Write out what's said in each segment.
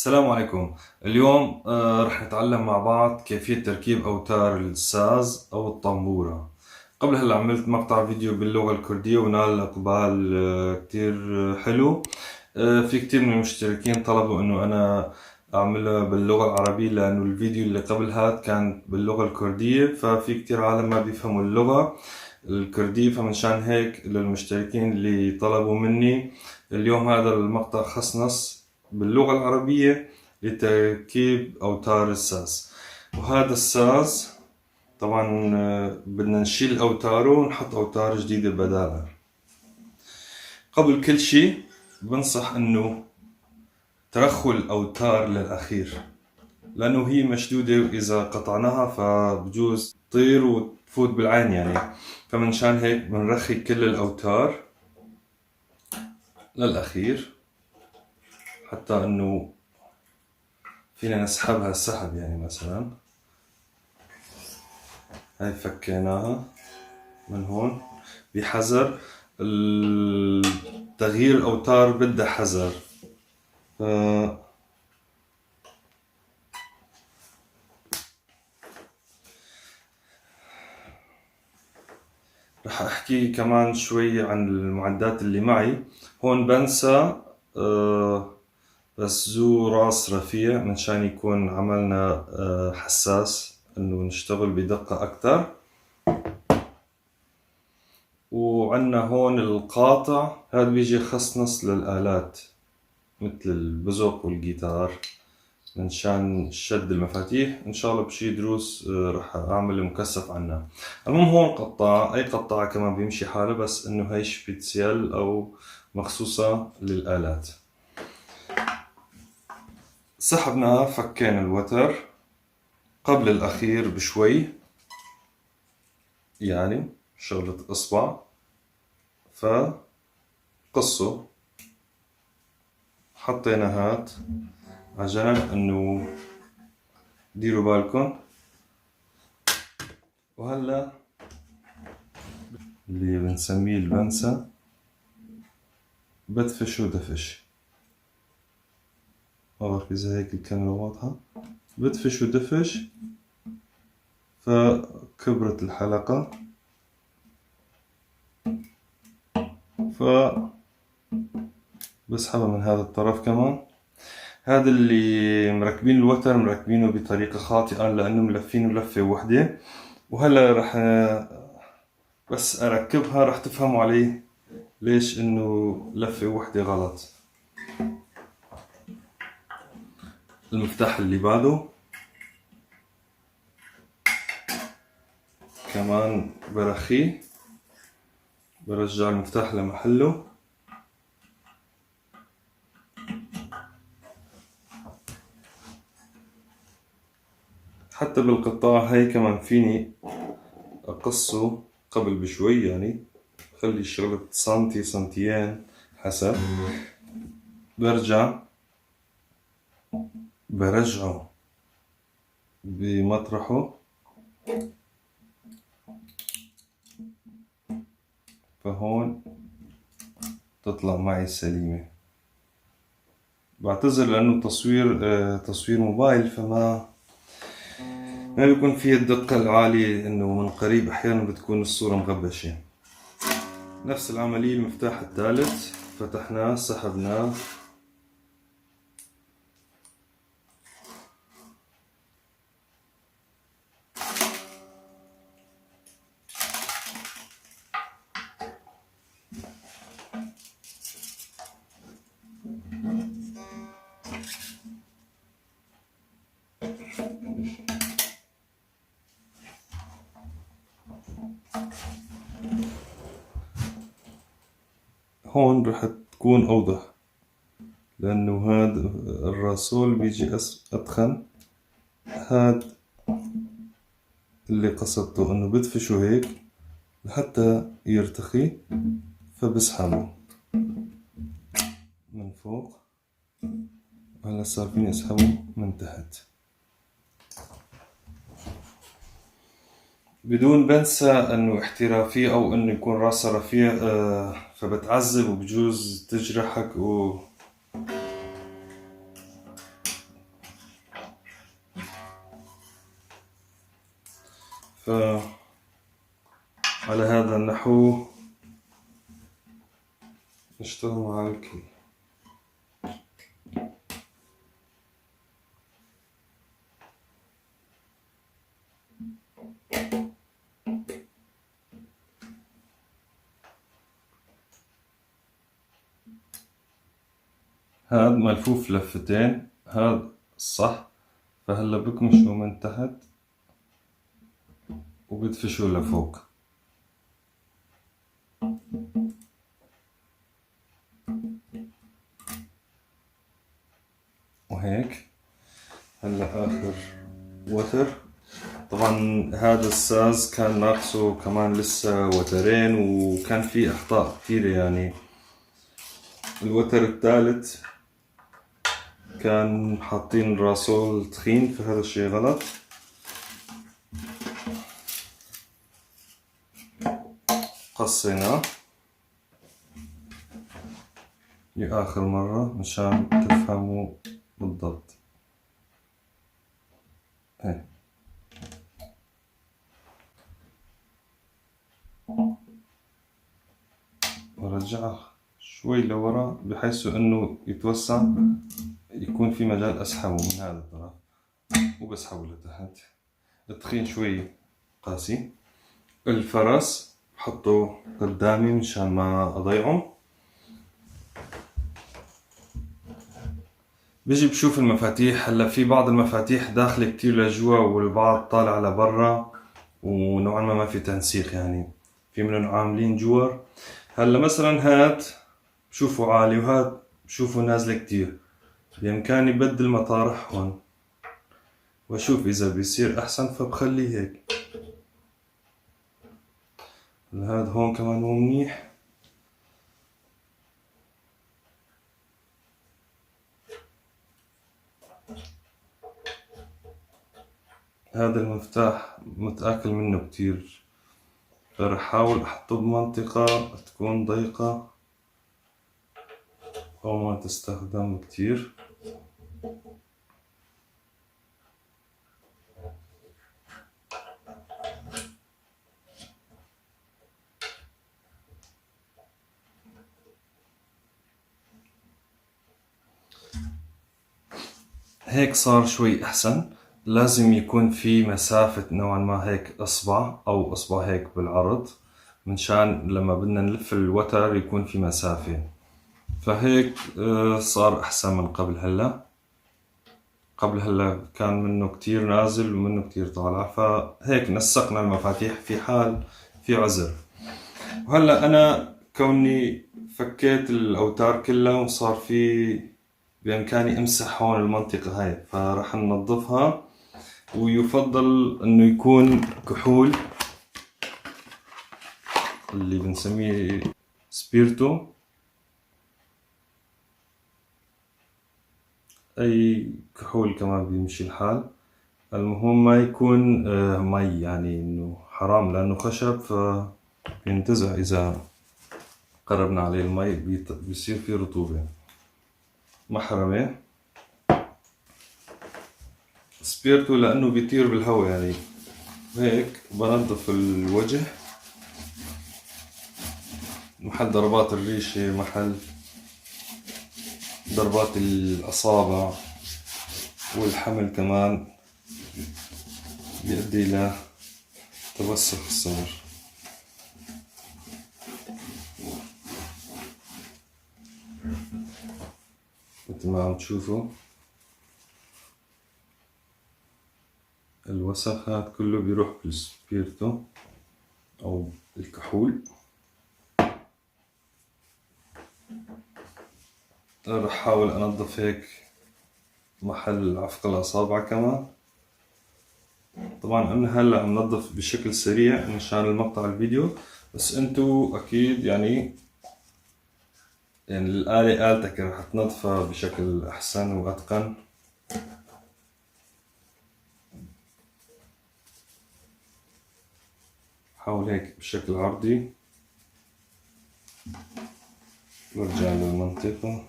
السلام عليكم. اليوم رح نتعلم مع بعض كيفية تركيب أوتار الساز أو الطنبورة. قبل هلا عملت مقطع فيديو باللغة الكردية ونال إقبال كتير حلو. في كتير من المشتركين طلبوا إنه أنا أعملها باللغة العربية لأنه الفيديو اللي قبل هاد كان باللغة الكردية، ففي كتير عالم ما بيفهموا اللغة الكردية، فمنشان هيك للمشتركين اللي طلبوا مني اليوم هذا المقطع خص نص باللغة العربية لتركيب أوتار الساز. وهذا الساز طبعا بدنا نشيل أوتاره ونحط أوتار جديدة بدالها. قبل كل شيء بنصح إنه ترخوا الأوتار للأخير لأنه هي مشدودة، وإذا قطعناها فبجوز تطير وتفوت بالعين يعني. فمنشان هيك بنرخي كل الأوتار للأخير حتى إنه فينا نسحبها السحب. مثلا هاي فكيناها من هون بحذر، تغيير الأوتار بدها حذر. رح أحكي كمان شوي عن المعدات اللي معي. هون بنسى بس ذو راس رفيع منشان يكون عملنا حساس إنه نشتغل بدقة أكتر. وعنا هون القاطع، هذا بيجي خص نص للآلات مثل البزق والجيتار منشان شد المفاتيح. إن شاء الله بشي دروس رح أعمل مكثف عنها. المهم هون قطاع، أي قطاع كمان بيمشي حاله، بس إنه هي spécial أو مخصوصة للآلات. سحبناها، فكينا الوتر قبل الأخير بشوي، يعني شغلة إصبع، فقصه. حطينا هات على جنب إنه ديروا بالكم. وهلا اللي بنسميه البنسة بدفش ودفش، ما بعرف إذا هيك الكاميرا واضحة، بدفش ودفش فكبرت الحلقة. ف بسحبها من هذا الطرف كمان. هذا اللي مركبين الوتر مركبينه بطريقة خاطئة لأنه ملفينه لفة وحدة، وهلا رح بس أركبها رح تفهموا علي ليش إنه لفة وحدة غلط. المفتاح اللي بعده كمان برخيه، برجع المفتاح لمحله. حتى بالقطاع هاي كمان فيني أقصه قبل بشوي، خلي الشغلة سنتي سنتيين حسب. برجع برجعه بمطرحه، فهون تطلع معي سليمة. بعتذر لأنه تصوير موبايل، فما ما بيكون فيه الدقة العالية، إنه من قريب أحيانا بتكون الصورة مغبشة. نفس العملية المفتاح الثالث، فتحناه سحبناه، هون رح تكون أوضح لأنه هاد الراسول بيجي أتخن. هاد اللي قصدته إنه بدفشه هيك لحتى يرتخي، فبسحبه من فوق. هلا صار فيني أسحبه من تحت بدون بنسى انه احترافية او انه يكون راسه رفيع، فبتعذب وبجوز تجرحك و ف على هذا النحو نشتغل مع الكل. هاد ملفوف لفتين، هاد الصح. فهلا بكمشه من تحت وبدفشه لفوق. وهيك هلا آخر وتر. طبعا هذا الساز كان ناقصه كمان لسه وترين، وكان في أخطاء كثيرة. الوتر الثالث كان حاطين راسول تخين، فهذا الشيء غلط. قصيناه لآخر مرة مشان تفهموا بالضبط. ايه. ورجعه شوي لورا بحيث انه يتوسع، يكون في مجال اسحبه من هذا الطرف وبسحبه لتحت. التخين شوي قاسي. الفرس بحطه قدامي مشان ما اضيعه. بيجي بشوف المفاتيح. هلا في بعض المفاتيح داخلة كتير لجوا والبعض طالع لبرا، ونوعا ما ما في تنسيق، في منهم عاملين جور. هلا مثلا هاد بشوفه عالي وهاد بشوفه نازل كتير، بإمكاني بدل مطارح هون واشوف اذا بيصير احسن، فبخليه هيك. هاد هون كمان مو منيح. هذا المفتاح متآكل منه كتير، فرح احاول احطه بمنطقة تكون ضيقة أو ما تستخدم كتير. هيك صار شوي أحسن. لازم يكون في مسافة نوعا ما هيك إصبع أو إصبع هيك بالعرض، منشان لما بدنا نلف الوتر يكون في مسافة. فهيك صار أحسن من قبل. هلا قبل هلا كان منه كتير نازل ومنه كتير طالع، فهيك نسقنا المفاتيح في حال في عذر. وهلا أنا كوني فكيت الأوتار كلها وصار في بإمكاني أمسح هون المنطقة هاي، فراح ننظفها. ويفضل إنه يكون كحول اللي بنسميه سبيرتو، أي كحول كمان بيمشي الحال. المهم ما يكون مي، يعني إنه حرام لأنه خشب فبينتزع إذا قربنا عليه المي، بيصير فيه رطوبة. محرمة سبيرتو لأنه بيطير بالهواء، هيك بنظف الوجه، محل ضربات الريشة، محل ضربات الأصابع والحمل كمان بيؤدي إلى توسخ الصدر. مثل ما عم تشوفوا الوسخ هاد كله بيروح بالسبيرتو أو الكحول. رح أحاول أنظف هيك محل عفق الأصابع كمان. طبعا أنا هلا عم نظف بشكل سريع مشان المقطع الفيديو، بس انتو أكيد الآلة آلتك رح تنظفها بشكل أحسن وأتقن. حاول هيك بشكل عرضي، برجع للمنطقة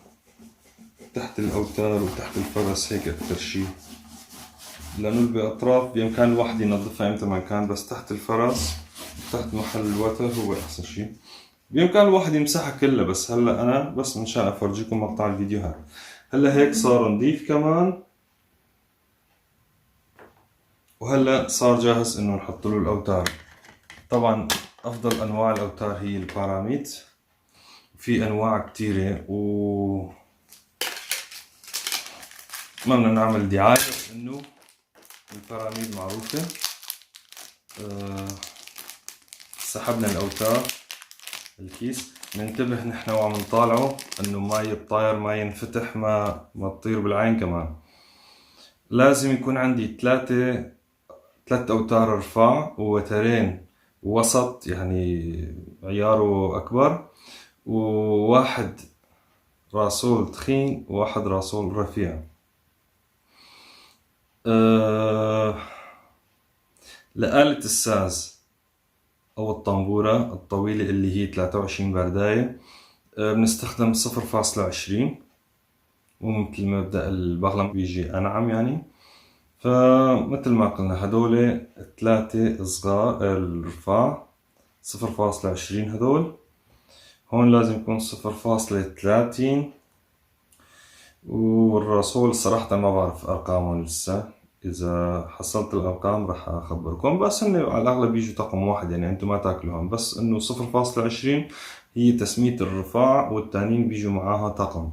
تحت الأوتار وتحت الفرس هيك أكثر شي. لأنه بأطراف بإمكان الواحد ينظفها إمتى ما كان، بس تحت الفرس تحت محل الوتر هو أحسن شيء. بإمكان الواحد يمسحها كلها، بس هلا أنا بس مشان أفرجيكم مقطع الفيديو هذا. هلا هيك صار نظيف كمان، وهلا صار جاهز إنه نحط له الأوتار. طبعا أفضل أنواع الأوتار هي الباراميت، في أنواع كتيرة و ما بدنا نعمل دعاية، بس إنه الباراميد معروفة. سحبنا الأوتار الكيس، ننتبه نحن وعم نطالعه إنه ما يتطاير، ما ينفتح، ما تطير بالعين. كمان لازم يكون عندي ثلاث أوتار رفاع ووترين وسط، يعني عياره أكبر، وواحد راسول تخين وواحد راسول رفيع. لآلة الساز أو الطنبورة الطويلة اللي هي 23 برداية، بنستخدم 0.20، مو مثل مبدأ البغلم بيجي أنعم يعني. فمثل ما قلنا هدول 3 صغار الرفاع 0.20، هدول هون لازم يكون 0.30. والرسول صراحة ما بعرف أرقامهم لسه، إذا حصلت الأرقام راح أخبركم، بس إنه على الأغلب بيجوا طقم واحد، يعني أنتم ما تاكلوهم، بس إنه 0.20 هي تسمية الرفاع والتانيين بيجوا معاها طقم،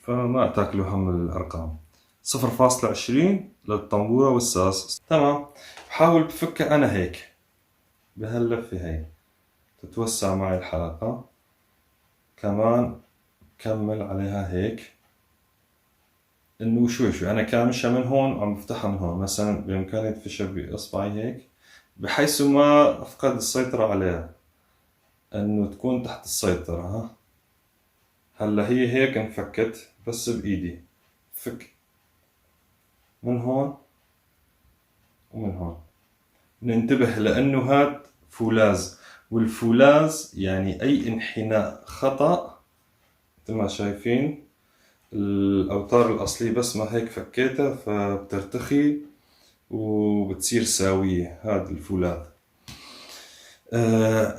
فما تاكلوا هم الأرقام. 0.20 للطنبورة والساس. تمام، بحاول بفكها أنا هيك بهاللفة هي تتوسع معي الحلقة، كمان بكمل عليها هيك إنه شوي شوي. أنا كامشها من هون وعم بفتحها من هون، مثلا بإمكاني أدفشها بإصبعي هيك بحيث ما أفقد السيطرة عليها، إنه تكون تحت السيطرة. ها هلا هي هيك انفكت بس بإيدي، فك من هون ومن هون. ننتبه لأنه هاد فولاذ، والفولاذ يعني أي انحناء خطأ مثل ما شايفين الأوتار الأصلية بس ما هيك فكيتها فبترتخي وبتصير ساوية. هذا الفولاذ.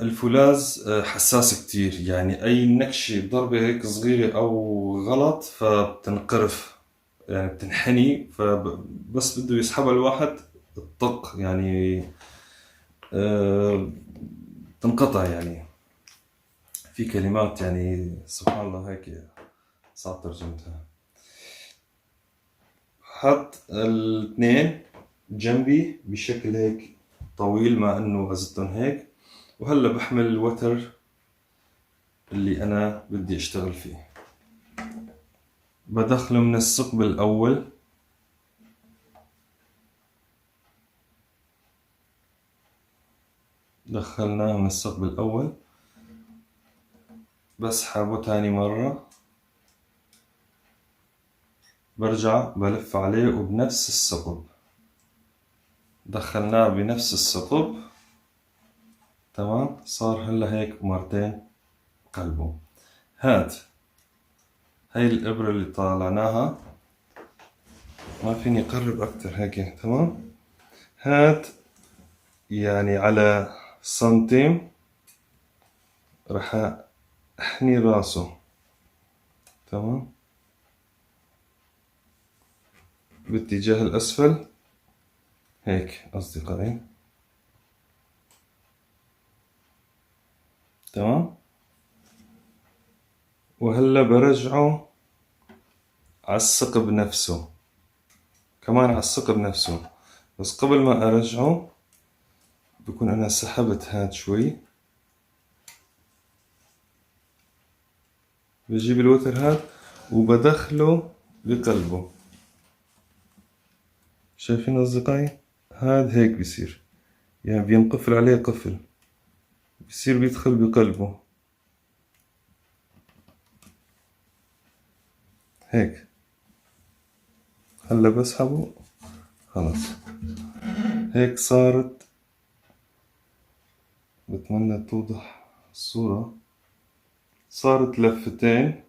الفولاذ حساس كتير، يعني أي نكشة ضربة هيك صغيرة أو غلط فبتنقرف، يعني بتنحني، فبس بده يسحبها الواحد تطق، يعني تنقطع. يعني في كلمات يعني سبحان الله هيك صعب ترجمتها. حط الاثنين جنبي بشكل هيك طويل، مع انه ازتهم هيك. وهلا بحمل الوتر اللي انا بدي اشتغل فيه، بدخله من الثقب الاول، دخلناه من الثقب الاول، بسحبه تاني مرة، برجع بلف عليه وبنفس الثقب، دخلناه بنفس الثقب. تمام، صار هلا هيك مرتين قلبه. هاد هاي الإبرة اللي طالعناها، ما فيني أقرب أكتر هيك. تمام، هاد يعني على سنتيم رح أحني راسه. تمام، باتجاه الأسفل هيك أصدقائي. تمام، وهلا برجعه على الثقب نفسه، كمان على الثقب نفسه، بس قبل ما أرجعه بكون أنا سحبت هاد شوي. بجيب الوتر هاد وبدخله بقلبه. شايفين أصدقائي؟ هاد هيك بيصير، يعني بينقفل عليه قفل، بيصير بيدخل بقلبه هيك. هلا بسحبه، خلص هيك صارت. بتمنى توضح الصورة. صارت لفتين.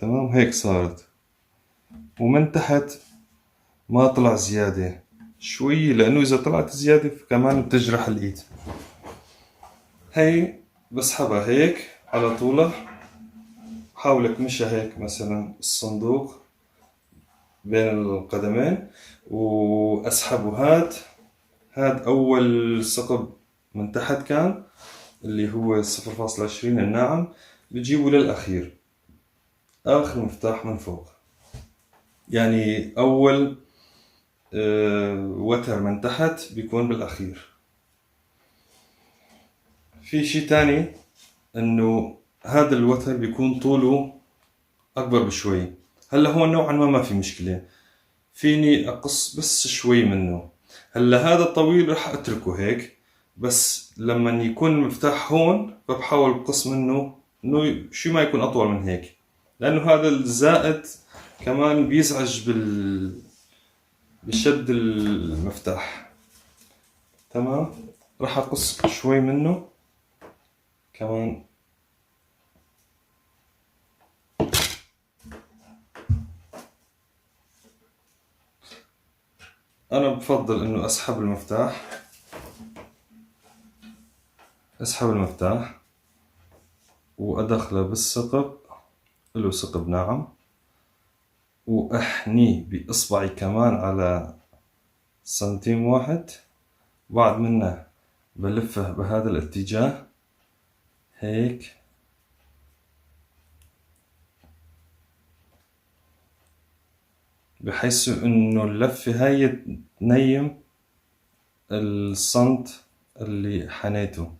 تمام، هيك صارت. ومن تحت ما طلع زيادة شوي، لأنه إذا طلعت زيادة كمان بتجرح الإيد. هي بسحبها هيك على طولها، بحاول اكمشها هيك مثلا الصندوق بين القدمين واسحبه. هاد اول ثقب من تحت كان اللي هو 0.20 الناعم، بجيبه للاخير اخر مفتاح من فوق، يعني اول وتر من تحت بيكون بالاخير. في شيء تاني انه هذا الوتر بيكون طوله اكبر بشوي. هلا هون نوعا ما في مشكلة، فيني اقص بس شوي منه. هلا هذا الطويل رح اتركه هيك، بس لما يكون المفتاح هون فبحاول بقص منه انه شو ما يكون اطول من هيك، لانه هذا الزائد كمان بيزعج بشد المفتاح. تمام، راح اقص شوي منه كمان. انا بفضل انه اسحب المفتاح، اسحب المفتاح وادخله بالثقب، له ثقب ناعم، واحنيه باصبعي كمان على سنتيم واحد، بعد منه بلفه بهذا الاتجاه هيك، بحيث انه اللفة هاي تنيم السنت اللي حنيته.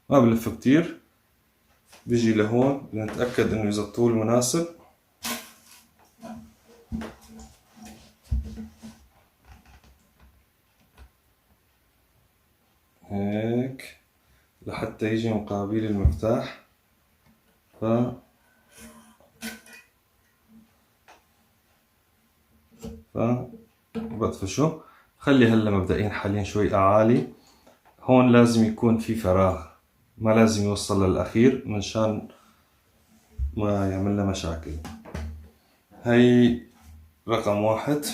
ما بلف كتير، بيجي لهون لنتأكد انه اذا الطول مناسب. هيك لحتى يجي مقابل المفتاح. ف بطفشه. خلي هلا مبدئيا حاليا شوي اعالي. هون لازم يكون في فراغ، ما لازم يوصل للاخير منشان ما يعمل لنا مشاكل. هي رقم واحد.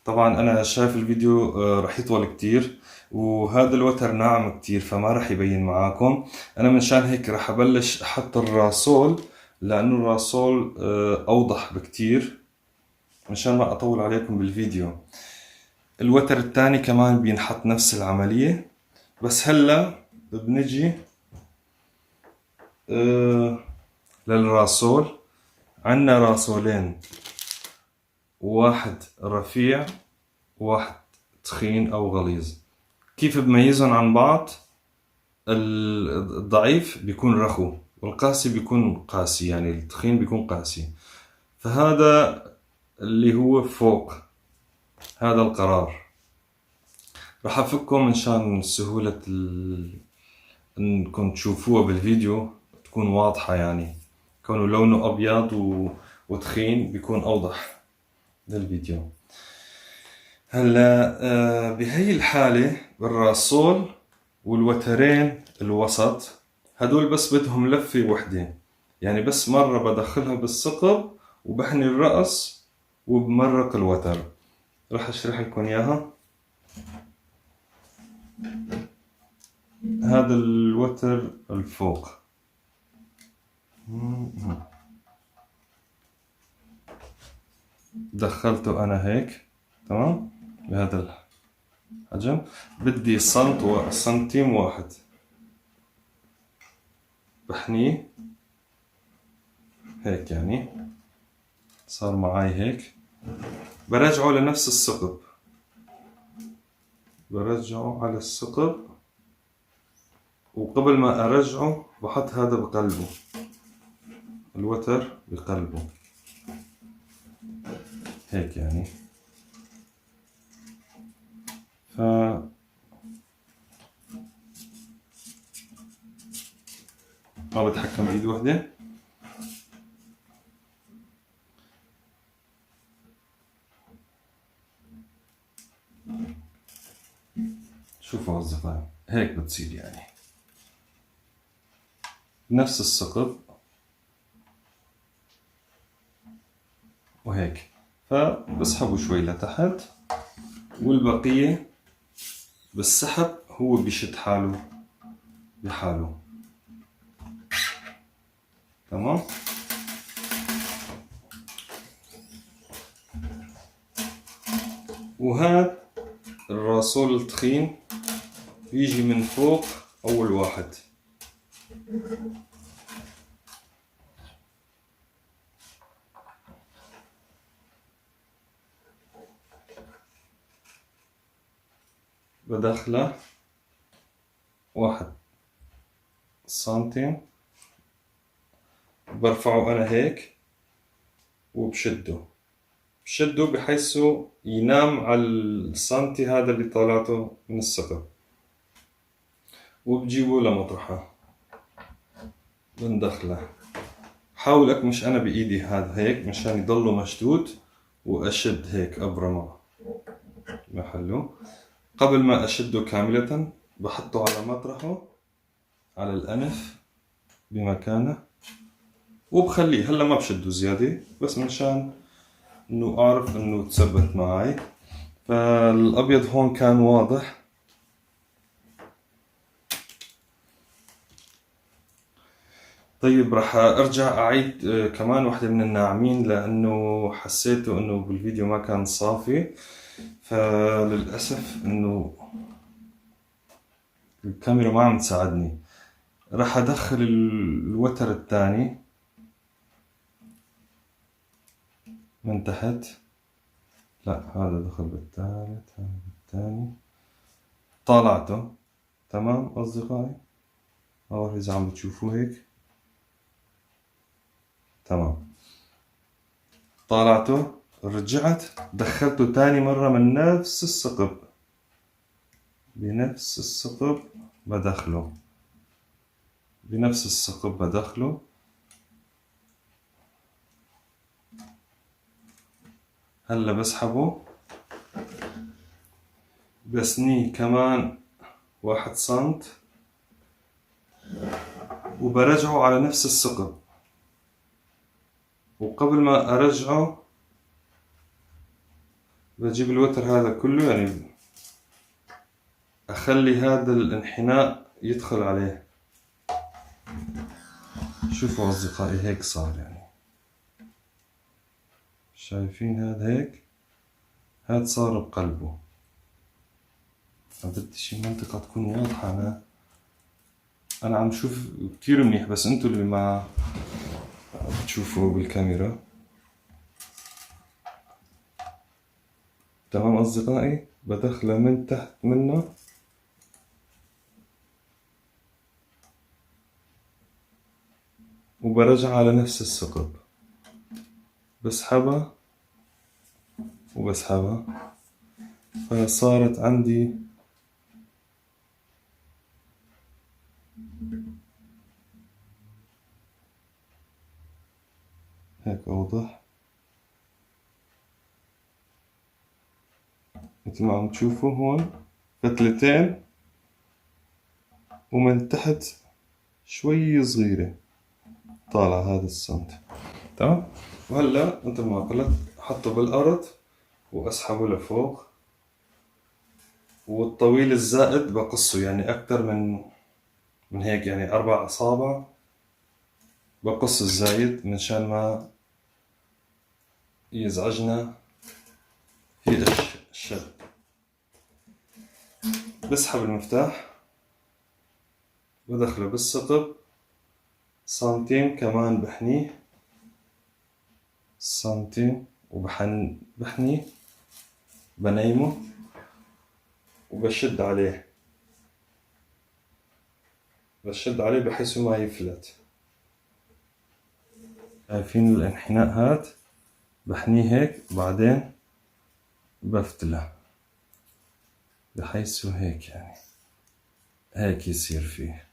طبعا انا شايف الفيديو رح يطول كتير، وهذا الوتر ناعم كتير فما رح يبين معاكم. انا منشان هيك رح ابلش احط الراسول، لانه الراسول اوضح بكتير مشان ما اطول عليكم بالفيديو. الوتر الثاني كمان بينحط نفس العملية، بس هلا بنجي للراسول. عنا راسولين، واحد رفيع وواحد تخين او غليظ. كيف بميزهم عن بعض؟ الضعيف بيكون رخو والقاسي بيكون قاسي، يعني التخين بيكون قاسي. فهذا اللي هو فوق هذا القرار راح افكه من شان سهولة انكم تشوفوها بالفيديو تكون واضحة، يعني كونه لونه ابيض وتخين بيكون اوضح للفيديو. هلا بهي الحالة بالراسول والوترين الوسط هدول بس بدهم لفة وحدة، يعني بس مرة بدخلها بالثقب وبحني الرأس وبمرق الوتر. راح اشرح لكم اياها. هذا الوتر الفوق، دخلته انا هيك تمام بهذا الحجم. بدي سنت وسنتيم واحد، بحنيه هيك، يعني صار معي هيك. برجعه لنفس الثقب، برجعه على الثقب، وقبل ما ارجعه بحط هذا بقلبه، الوتر بقلبه هيك يعني. ف ما بتحكم بايد وحده. شوفوا اصدقائي هيك بتصير، يعني بنفس الثقب وهيك، فبسحبه شوي لتحت، والبقية بالسحب هو بيشد حاله بحاله. تمام. وهذا الراسول التخين بيجي من فوق أول واحد. بدخله 1 سنتيم، برفعه أنا هيك وبشده، بشده بحيث ينام على السنتي هذا اللي طالعته من الثقب، وبجيبه لمطرحه بندخله. حاول أكمش أنا بإيدي هذا هيك مشان يضله مشدود، وأشد هيك أبرمه محله. قبل ما أشده كاملة بحطه على مطرحه على الأنف بمكانه وبخليه. هلا ما بشده زيادة، بس منشان إنه أعرف إنه تثبت معي. فالأبيض هون كان واضح. طيب راح أرجع أعيد كمان واحدة من الناعمين، لأنه حسيته إنه بالفيديو ما كان صافي، فللأسف إنه الكاميرا ما عم تساعدني. راح أدخل الوتر الثاني من تحت، لا هذا دخل بالثالث، هذا بالثاني، طالعته. تمام أصدقائي، ما بعرف إذا عم بتشوفوه هيك. تمام، طالعته، رجعت دخلته تاني مرة من نفس الثقب، بنفس الثقب بدخله، بنفس الثقب بدخله. هلا بسحبه، بسنيه كمان 1 سنت وبرجعه على نفس الثقب. وقبل ما أرجعه بجيب الوتر هذا كله، يعني أخلي هذا الانحناء يدخل عليه. شوفوا أصدقائي هيك صار، يعني شايفين هذا هيك، هذا صار بقلبه. بدي شي منطقة تكون واضحة. أنا عم شوف كتير منيح، بس انتو اللي ما بتشوفوا بالكاميرا. تمام أصدقائي، بدخله من تحت منه وبرجع على نفس الثقب، بسحبها وبسحبها، فصارت عندي هيك أوضح مثل ما عم تشوفوا هون فتلتين، ومن تحت شوي صغيرة طالع هذا السنت. تمام. وهلا مثل ما قلت حطه بالأرض وأسحبه لفوق، والطويل الزائد بقصه، يعني أكتر من هيك، يعني 4 أصابع بقص الزايد منشان ما يزعجنا في الشد. بسحب المفتاح بدخله بالثقب سنتيم كمان، بحنيه سنتيم وبحن بحنيه بنيمه وبشد عليه، بشد عليه بحيث ما يفلت. شايفين الانحناء هاد؟ بحنيه هيك بعدين بفتله بحيث هيك، يعني هيك يصير فيه.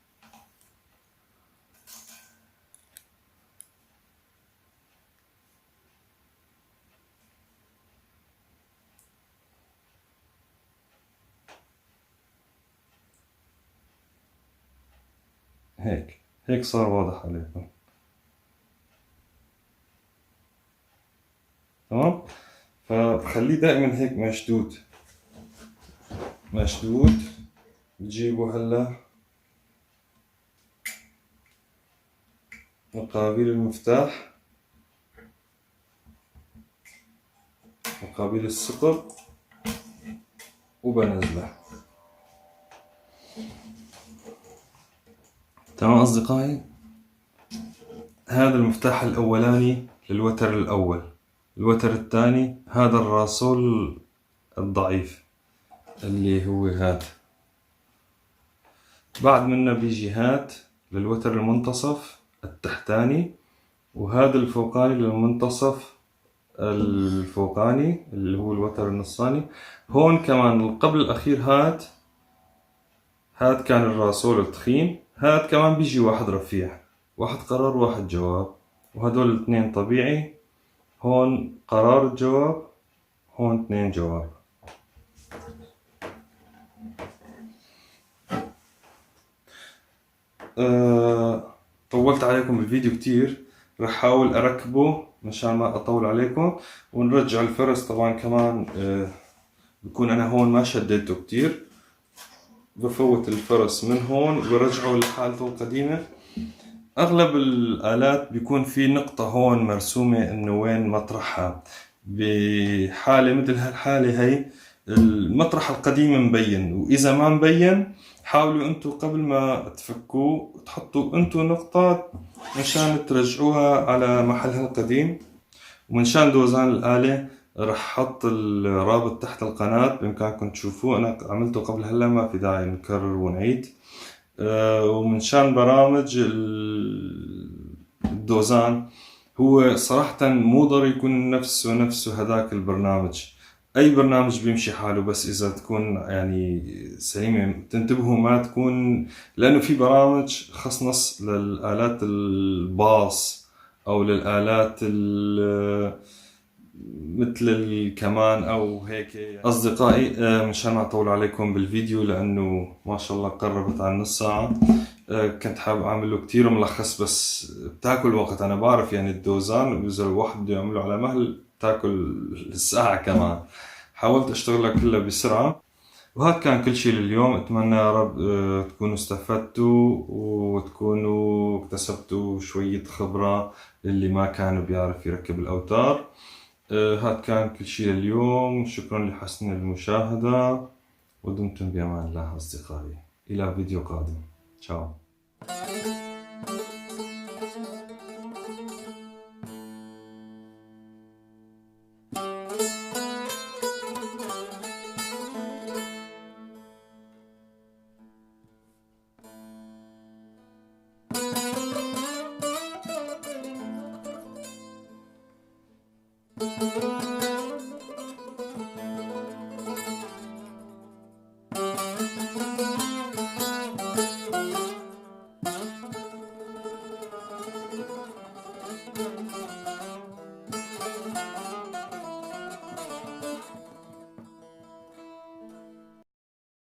هيك. هيك صار واضح عليكم. تمام، فبخليه دائما هيك مشدود مشدود. بجيبه هلا مقابل المفتاح، مقابل الثقب، وبنزله. تمام أصدقائي، هذا المفتاح الأولاني للوتر الأول. الوتر الثاني هذا الراسول الضعيف اللي هو هذا. بعد منه بيجي هات للوتر المنتصف التحتاني، وهذا الفوقاني للمنتصف الفوقاني اللي هو الوتر النصاني. هون كمان قبل الأخير هات، هات كان الراسول التخين، هات كمان بيجي واحد رفيع، واحد قرار واحد جواب، وهدول الاثنين طبيعي. هون قرار الجواب، هون اثنين جواب. طولت عليكم بالفيديو كتير، رح احاول اركبه مشان ما اطول عليكم، ونرجع الفرس طبعا كمان. بكون انا هون ما شديته كتير، بفوت الفرس من هون وبرجعه لحالته القديمة. اغلب الالات بيكون في نقطة هون مرسومة انه وين مطرحها. بحالة مثل هالحالة هي المطرح القديم مبين، واذا ما مبين حاولوا انتو قبل ما تفكوه تحطوا انتو نقطة مشان ترجعوها على محلها القديم. ومنشان دوزان الآلة رح حط الرابط تحت القناة بإمكانكم تشوفوه، أنا عملته قبل هلا ما في داعي نكرر ونعيد. ومنشان برامج الدوزان، هو صراحة مو ضروري يكون نفسه هذاك البرنامج، أي برنامج بيمشي حاله، بس إذا تكون يعني سليمة تنتبهوا ما تكون، لأنه في برامج خص نص للآلات الباص أو للآلات مثل الكمان أو هيك. أصدقائي، مشان ما أطول عليكم بالفيديو لأنه ما شاء الله قربت على نص ساعة، كنت حابب أعمله كتير ملخص بس بتاكل وقت. أنا بعرف يعني الدوزان إذا الواحد بده يعمله على مهل بتاكل الساعة كمان. حاولت أشتغلها كلها بسرعة. وهذا كان كل شيء لليوم. أتمنى يا رب تكونوا استفدتوا وتكونوا اكتسبتوا شوية خبرة للي ما كان بيعرف يركب الأوتار. هذا كان كل شيء لليوم. شكرا لحسن المشاهدة، ودمتم بأمان الله أصدقائي. إلى فيديو قادم. تشاو.